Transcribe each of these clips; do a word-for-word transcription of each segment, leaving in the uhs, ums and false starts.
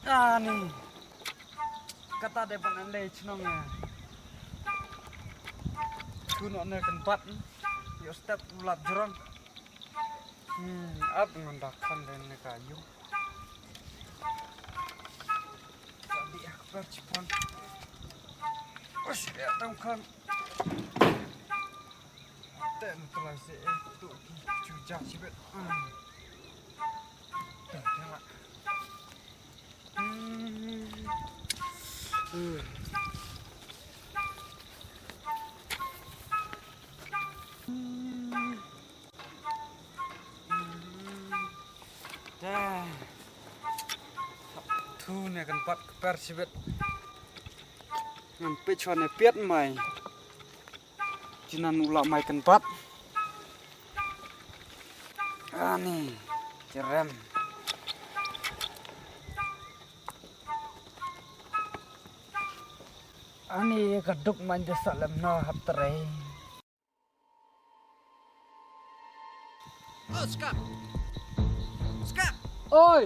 Ani. Kata de ban lei chnong ya. Chu no ne kan bat. Yo step ulat jrong. Hmm, ap ngon da khan den ne ka yu. Sa di ak per chipon. Ush, ya tam khan. Ten try se eh tu ki chu ja chibet. Hmm. Ten try. Hmm. Hmm. Te. Thu ne kan pat kper chibet. Ngan peit chwa ne piat mai. Jinan u la mai kan pat. Ani, jerem. Ani ka duk man de salem no hap trei. Oh, Skap. Skap. Oi.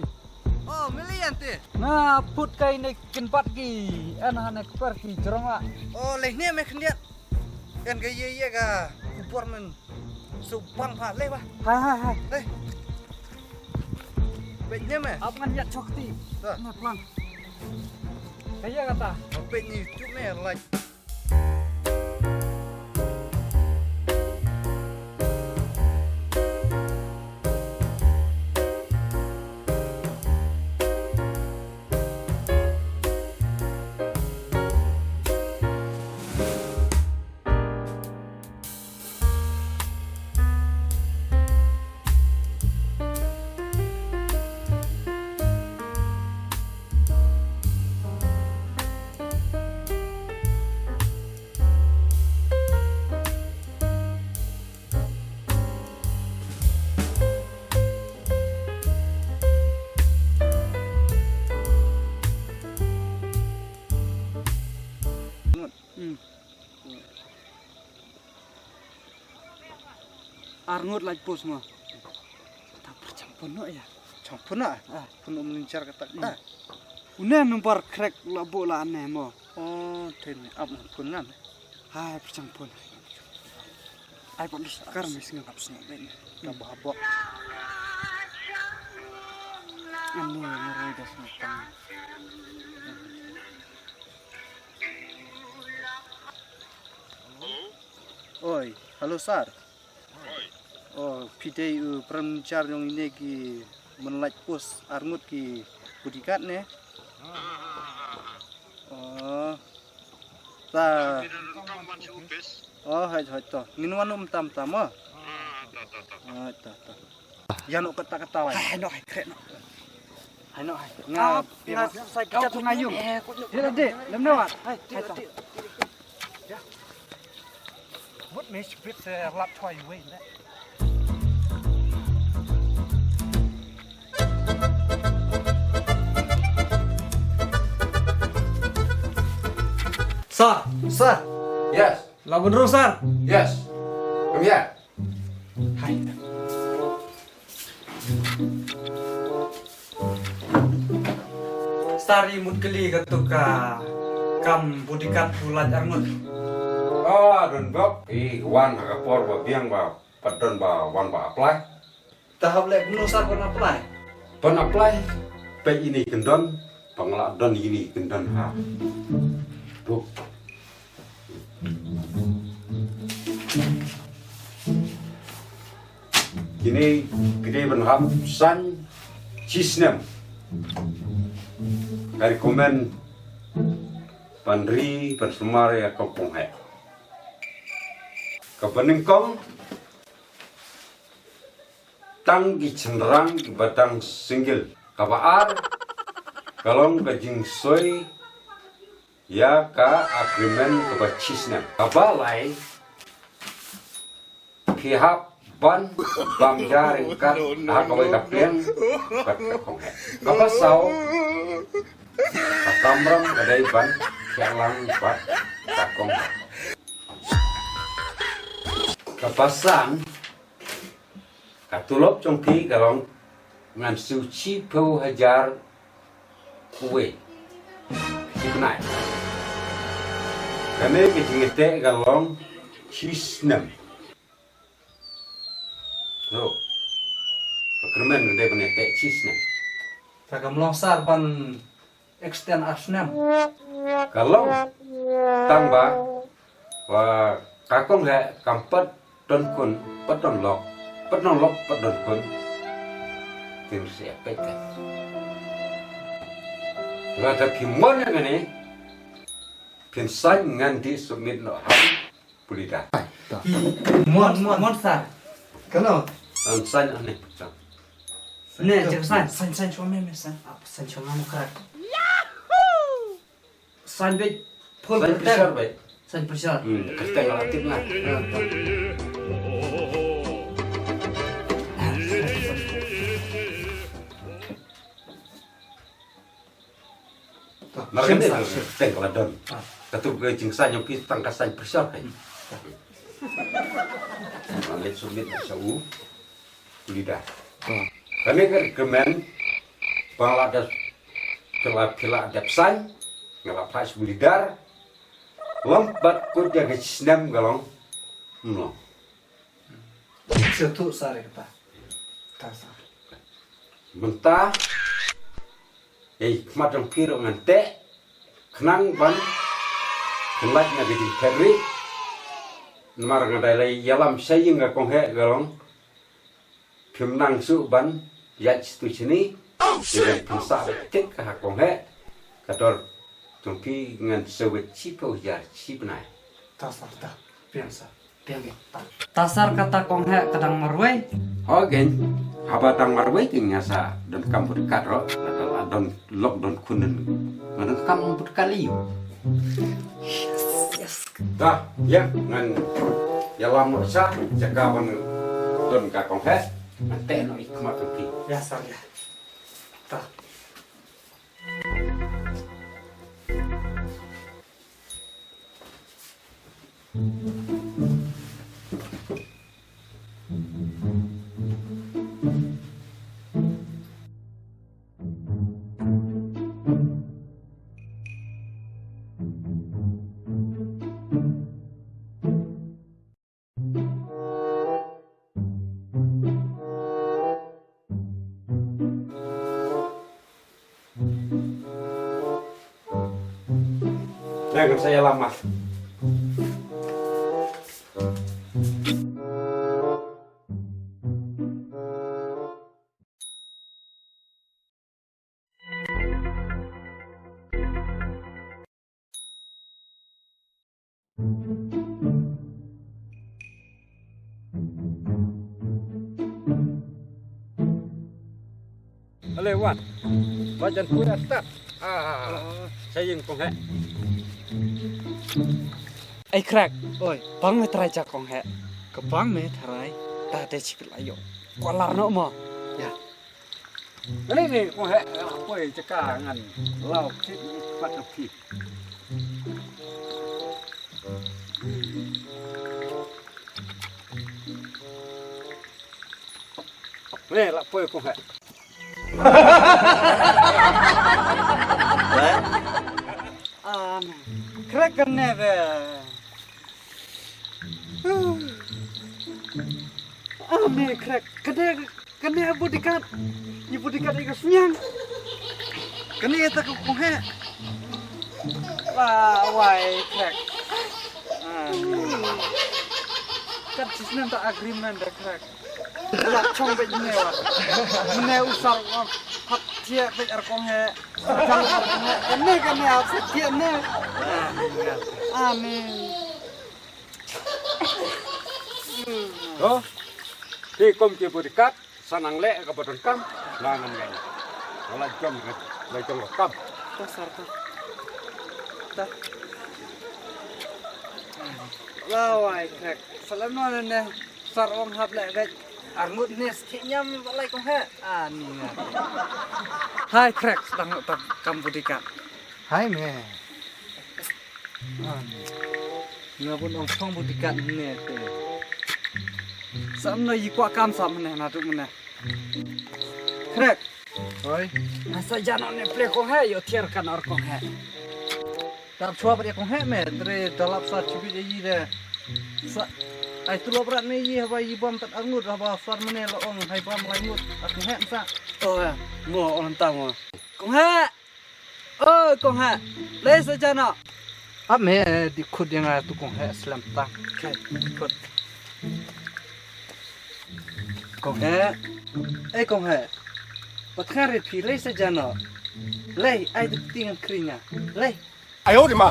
Oh, Milian te. Na put kai ne kin pat ki. An hane kper ki jrong la. Oh, leh ne me khyndiat. Kan ka ye ye ka kupor men. Su pang pha leh ba. Hai, hai, hai. Leh. Peit ne me. Ap ngan ïa chok ti. Na plan. Ka ye kata. Peit ni tu me like. Hmm. Arngut lait pus mo. Ta pyrchang pun no ya. Chang pun na. Ah. Pun um linchar kata. Hmm. Ah. Une number crack la bu la ne mo. Oh, ten ap pun ngan. Hai pyrchang pun. Ai pa lus kar mes ngan ap sngap ben. Ka ba bok. Anu ngari das ngapang. Oi, hello sir. Oh, phi dei u prem char jong ine ki mynlait post arngut ki bodyguard ne. Oh. Ta. Oh, hai hai to. Ngin wan um tam tam oh. Ah, ta ta ta. Ïa no kata kata lai. Hai no hai kret no. Hai no hai. Nga nga sai ka tu nga yung. Dia de, lem no wat. Hai hai ta. Mut me sipit se lap thoi wei ne. Sir, sir. Yes. Lagun ru sir. Yes. Come here. Hai. Sir i mut kali ka tu ka kam bodyguard u lait arngut. Ah, don bok. I wan ha ka por ba biang ba pat don ba wan ba apply. Ta hap leh kumno sir ban apply? Ban apply. Peit ine i kyndon, ba nga la don ine i kyndon ha. Bok. Kine ki dei ban hap san shi snem. Ka recommend ban ri ban sumar ïa ka kong heh. Kaba nyngkong tang ki shynrang kiba dang single. Kaba ar ka long ka jingsoi ïa ka agreement kaba shi snem. Kaba lai ki hap ban bam ja ryngkat ha kawei ka pliang bad ka kong heh. Kaba saw ka kamram ka dei ban khiahlang bad ka kong heh. Kaba san ka tulop jong ki ka long Ngan siew shiphew hajar uwei shi bnai. Kane ka jingteh ka long shi snem. So, ka kyrmen ka dei ban teh shi snem. Ta kam long sar ban extend ar snem. Ka long tang ba, wa, ka kong he kam pat don khun, pat don lok, pat don lok, pat don khun. Tin se pek ka. Wa ta phi mon ïa kane, phin sign ngan dei submit noh ha Pulida. Mon, mon, mon sar. Kano? An sign ane. Ne, je sign. Sign, sign shuwa me, me sign. Ap sign shuwa ngam krak. Sign bej. Full sign pressure bej. Sign pressure. Hmm, kyrteng la tip na. Mar kane ka teng ka la don. Katu ka jingsan jong phi tang ka san pressure kai. Ngan leit submit sa u Pulida. Kane ka recommend ba la da phi la, phi la dep sign, nga la phai sha Pulida. Lom pat kut ïa ka snem ka long. Mlong. Satu sar kata. Ta sar. Mynta, ei, khmat jong phi ruh ngan teh, khnang ban kynlait na ka jingphet ri. Namar nga dei la ïalam sha ïing ka kong heh ka long. Phim nang shuh ban ïaid shatu shane. Ïa ban pynsah beit ka ha kong heh. Ka dor jong phi ngan siew beit shiphew hajar shi bnai. Ta sar ta. Biang sar. Biang biang. Ta sar kata kong heh ka dang marwei. Ho gen. Haba dang marwei ki nga sa donkam bodyguard ruh. Lada la don lok don khun nga donkam bodyguard lei. Yes, yes. Ta, ïa ngan ïalam noh sha jaka ban don ka kong heh. Ngan teh noh i khmat jong phi. Ïa sar ïa. Ta. Dang saya lama. Ale wan. Ba jan pui astat. Ah, sa ïing kong heh. Ai krak. Oi, pang me trai ja kong heh. Ka pang me trai. Ta te chipil ayo. Ko lar no mo. Ya. Kali ni kong heh, la poi jaka ngan lau kit ni pat ka phi. Ni la poi kong heh. Am, krek kane be. Am, krek kane. Kane bodyguard. Ni bodyguard ïa ka sniang. Kane ïa ta ka kong heh. Wa, wai, crack. Ah, ni. Kat shisnem ta agreement da crack. La chong beit ne wa. Mene u sar wa. Hap thiah beit ar kong heh. Kane, kane hap sa thiah ne. Ah, ni. To, te kum ki bodyguard, sa nang leh kaba donkam, la ngan leh. La jong, la jong kam. Ta sar ta. Ta. La wai crack. Salam no ne, sar ong hap leh beit. Arngut ne skhi ñiam ba lai kong heh. Ah, ni nga. Hai crack, sdang ta kam bodyguard. Hai me. Nga bun ong chong bodyguard ne te. Sam na yi kwah kam sam ne na tu ne. Krek. Oi. Asa jano ne ple kong he, yo thiar kan or kong he. Tap chwa bad ya kong he me, tre dalap sa chibit ya yi de. Sa, ai tu lop rat me yi haba yi bam tat angut, haba sar mene lo ong hai bam lai ngut, at kong he msa. Oh, ya. Mo, on ta mo. Kong he. Oh, kong he. Lai sa jano. Ap me, di khut yang tu kong he, slam tang. Okay, khut. Kong he. Eh, kong he. Pat khare phi lai sa jano. Lai, ai tu ting krinya. Lai. Ayo di ma.